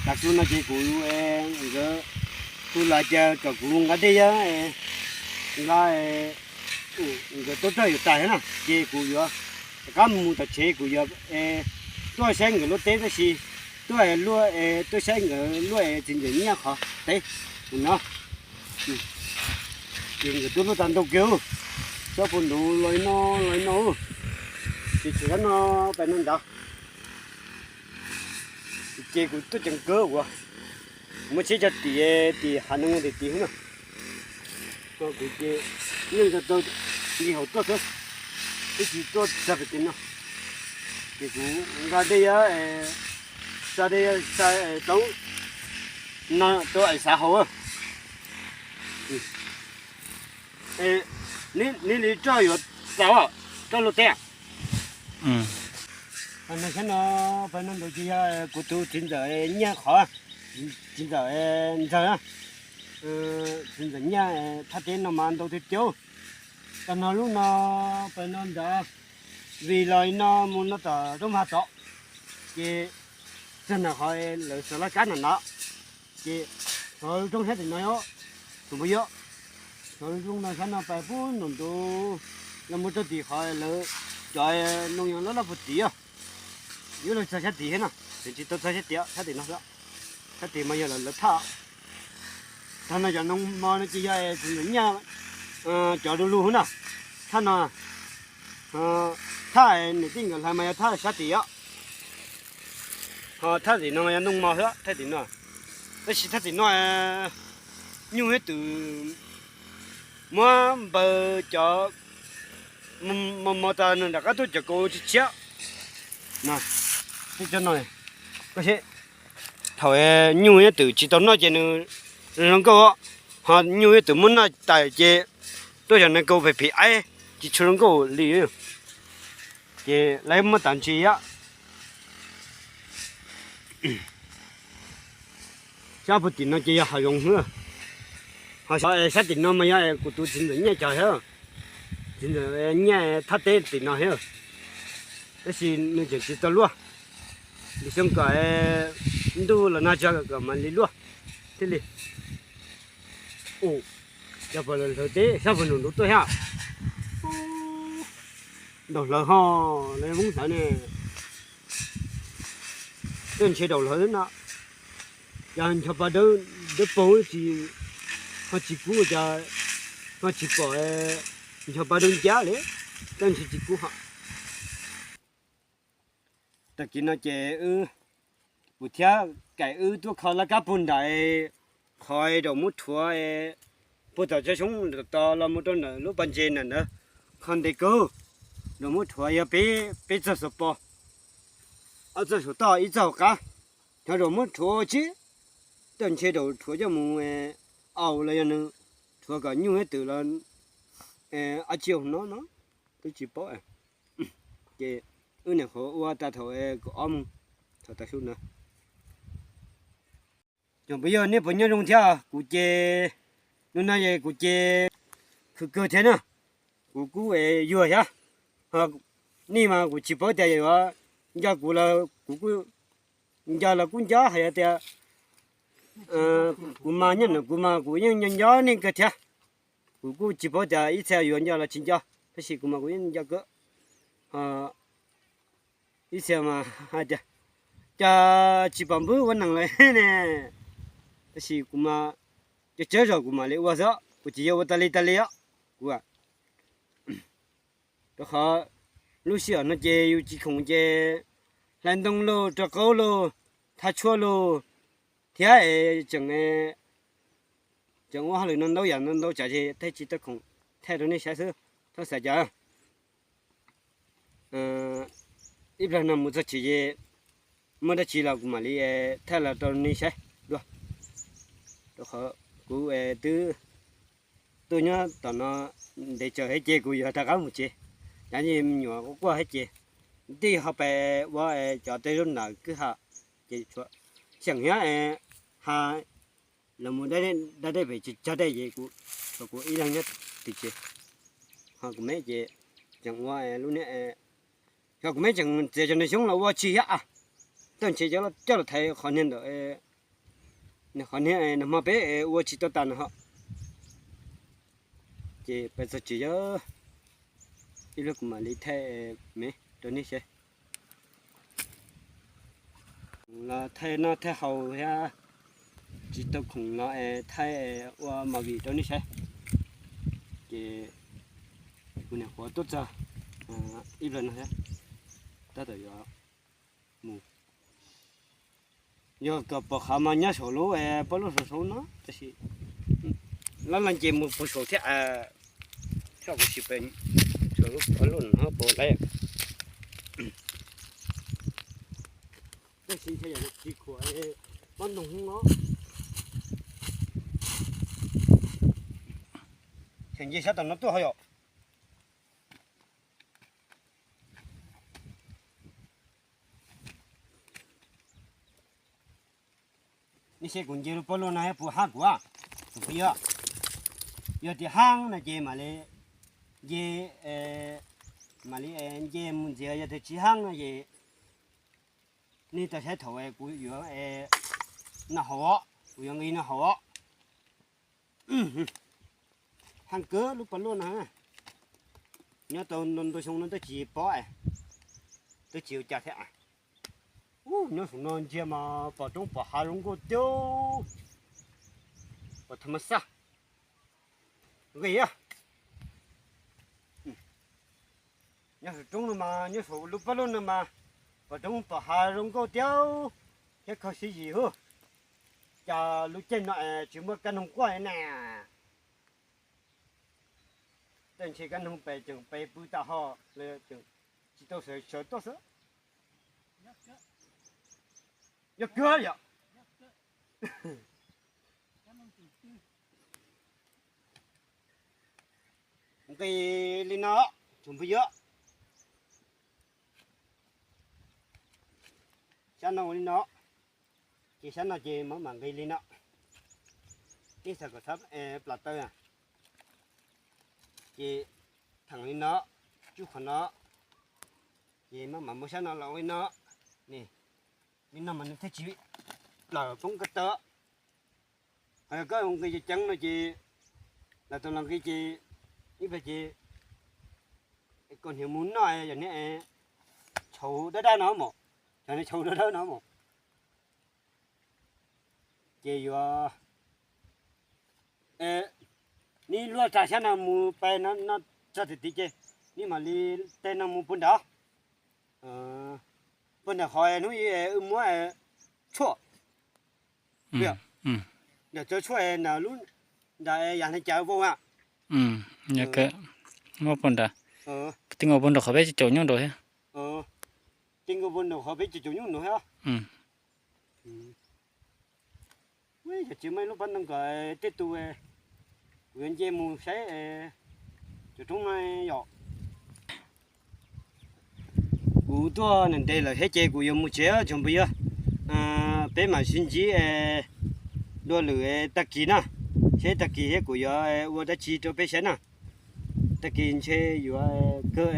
Xub no ces kuv, nkawd, kuv los ces kom kuv nqa dej yab, nqa, nkawd tuaj txog yuav tas thiab na ces kuv yuav rov qab mus tom tsev, kuv yuav tuaj saib nkawd luaj teb tab sis tuaj luaj, tuaj saib nkawd luaj txiv ntxawm Nyiaj qhov teb no. Ces nkawd tuaj luaj tag ntau kawg, tsob puag nraud los no, los no, ces tseem no pais no ntawd. Ces kuv tuaj ceev kawg uas muab tsheb cog tim, tim hav no tim tim xwb na. Kuv ces yeej tau nti hauv tuaj xwb, ib tsis tuaj txog pem tim no. Ces kuv nqa dej yab, xa dej yab, xa tau no rau ais xav haus. Neb li roj yuav txaus, roj luaj teb. Pais no, pais no ntawd ces yog kuv tus txiv ntxawm Nyiaj qhov, txiv ntxawm Ntxawg, txiv ntxawm Nyiaj thaj teb no mas ntau tiag tiag. Tag no lub no, pais no ntawd, vim los no mus no tom roob Vaj Tov, ces txog ntawm qhov lawv xov laj kab ntawm no, ces xov roob sab tim no, tus npawg Yob, xov roob no sab no pais puag nraum nraud los mus rau tim qhov lawv cov ntoo yog loj loj puag tim, yuav luag txog sab tim thiab no, tseem tsis tau txog sab tim, sab tim no xwb. Sab tim mas yog lawv thaj. Tag no cov ntoo mos no ces yog txiv ntxawm Nyiaj cov du lug na. Thaj no, thaj niam tij nkawd hlais mas yog thaj sab tim os. Ho thaj tim no yog ntoo mos xwb, thaj tim no. Tab sis thaj tim no nyuj thiab twm muab npaws cov mos mos tas nws rov qab tuaj cov kaus tshiab tshiab. Thaum nyuj thiab twm tsis tau noj ces nws zoo nkauj, ho nyuj thiab twm muab noj tas ces tuaj cov nws kaus phem phem aib tsis tshua zoo nkauj li. Ces lawv muab tas ntsis os. Sab puag tim no ces yog hav zoov xwb. Ho sab tim no mas yog kuv tus txiv ntxawm Nyiaj cov thiab, txiv ntxawm Nyiaj thaj teb tim no thiab. Tab sis nws tseem tsis tau luaj, vim xyoo kom ntuj los nag tso kom mam li luaj thiaj li. Ua cas pom lawv hlawv teb sab puag nraum nraud tuaj thiab. Ntaus hlawv ho, lawv Hmoob hlawv ne. Tej ntshe daus hlawv na, yog ncho pa dawb paug tsis, ho tsis kub, ho tsis pom ncho pa dawb ncab li, tej ntshe tsis kub ho. Tag kis no ces wb, kuv thiab Kaim wb tuaj kho laj kab puag nram qhov Daum Muab Rhuav puag tom tsob xyoob to los mus rau ntawm lub pas ntses ntawm ntawd, kho ntev kawg. Daum Muab Rhuav yog peb, peb txog xuas pos, ob txog saum toj ib txog hauv qab, cov Daum Muab Rhuav tsib, tej ntshe Daum Rhuav coj mus aus los yog nws rhuav kom nyuj thiab twm los ab tsi no no, twb tsis paub. Ces wb nyuam qhuav ua tag thaum kaum ob moos thaum tav su ntawd. Cov phooj ywg nej puas nyob zoo thiab? Kuv ces hnub no ces kuv ces khwv kawg thiab na. Kuv kuj yuag thiab, nej mas kuv tsis paub tias yuav nco kuv los kuv kuj nco los kuj nco hais tias kuv mas nyob ntawm kuv mas kuv yeej nco nco nej kawg thiab. Kuv kuj tsis paub tias ib txhia yuav nco los tsis nco, tab sis kuv mas kuv yeej nco kawg. Ib txhia mas hais tias cas tsis pom npwb ua neeg lawm ne. Tab sis kuv mas cov tsawb zog kuv mam li ua xwb, kuv tsis yog ua tas li tas li os. Kuv rau qhov lub sij hawm no ces yus tsis khoom ces hlais ntoo lauj, rau qaub lauj, thaj tshuaj lauj, thiab es tseem, tseem ua hauj lwm no ntau yam no ntau tsav ces thiaj tsis tau khoom thaij rau nej saib xwb, txhob xav cas. Ib plag no mus txog tsev ces muaj dab tsi los kuv mam li thaij los rau nej saib dua. Rau qhov kuv twb tuaj nyob tom no ntev tsawv thiab ces kuv yuav rov qab mus tsev, cas me nyuam quaj quaj thiab ces tij ho pais ua cov tej zaub ntawm kwj ha ces tshuav xyeem thiab ha los mus da dej pem tsis tso dej ces kuv, tshuav kuv ib leeg nyob tim tsev. Ho kuv me ces tseem ua lub niag, ho kuv me tseem txiav cov niag xyoob los ua tshis thiab, tej ntshe coj los thaiv qhov niag ntawm Nws qhov niag nag hmo peb ua tsis tau tas no ho, ces peb txog tsis yog ib pliag kuv mam li thaij me rau nej saib. Los thaij noj thaij haus thiab, tsis tau khoom los es thaij ua movie rau nej saib. Ces kuv niam qhuav tuaj txog ib pliag no thiab, tab tom yuav mus. Yog kom pom qhov mas nyob saum lub pob luaj saum saud no, tab sis lab laj nce mus puag saum thiab, thiab kuv tsis pom saum lub pob luaj no puas laib. Tab sis ntshe yog tsis khuam pob ntoo no. Tseem nce sab tom no tuaj ho yom. Nej saib kuv nce lub pob luaj no puas hab kuv, tus phooj ywg. Yog tias hab no ces mam li nce, mam li nce mus ntxiv, yog tias tsis hab no ces nej tau saib thaum kuv yuav noj haus, kuv yuav nqis noj haus. Hab kawg lub pob luaj no, nyob tau ntau xyoo no twb tsis pom, twb tsis ua cas thiab. Ub, nyob saum no ntsia mas pom roob pom hav zoo nkauj tiag, pom tham mas xaj nqis. Nyob saum roob no mas, nyob saum lub pob luaj no mas pom roob pom hav zoo nkauj tiag, thiab kho siab zim hwb. Cas lub caij no es tsis muaj kab noog quaj na. Tej ntshe kab noog pem tseem pem pw tas ho, tseem tsis tau sawv sawv tuaj xwb. Yog kawg yom. Nqis li no, tsoom phooj ywg, sab no ua li no, ces sab no ces mam mam nqis li no. Ib xav kom txhob plas taw, ces theem li no, tsub qhov no, ces mam mam muab sab no los ua li no. Ni, li no mas nws thiaj tsis plaws poob ko taw. Ho yog koj nqis ceev ceev no ces, los tau los nqis ces ib pliag ces koj niag mus noj yog niag tshauv dawb dawb no mos, cov niag tshauv dawb dawb no mos. Ces yuav, neb luaj tag sab no mus pem no, no txog tim tid ces neb mam li tej no mus puag nrad, puag nram qhov hnub wb muab tshuaj, nram txawv tshuaj nram lub, nram yam ne cav vau a. Muab puag nrad, tej nkaus puag nram qhov peb caum nyuj nraud thiab. Tej nkaus puag nram qhov peb caum nyuj nraud thiab. Yog tsis muaj ib lub pob ntoo kom tej tus, kuv yuav nce mus saib cov roob no yom. Kuv tuaj ntev lawm thiab ces kuv yuav mus tsev tsoom phooj ywg. Peb mam sib ntsib dua lwm tag kis na, seb tag kis thiab kuv yuav ua dab tsi rau peb saib na. Tag kis ntshe yuav kawg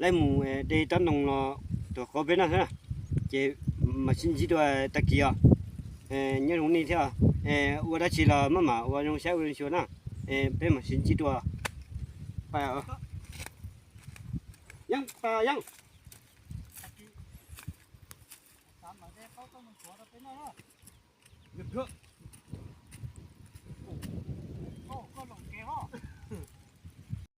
laib mus de tsob ntoo los rau qhov peb noj thiab na. Ces mam sib ntsib dua tag kis os. Nyob zoo nej thiab, ua dab tsi los maj mam ua zoo saib ua zoo xyuas na. Peb mam sib ntsib dua. Yeej, yeej.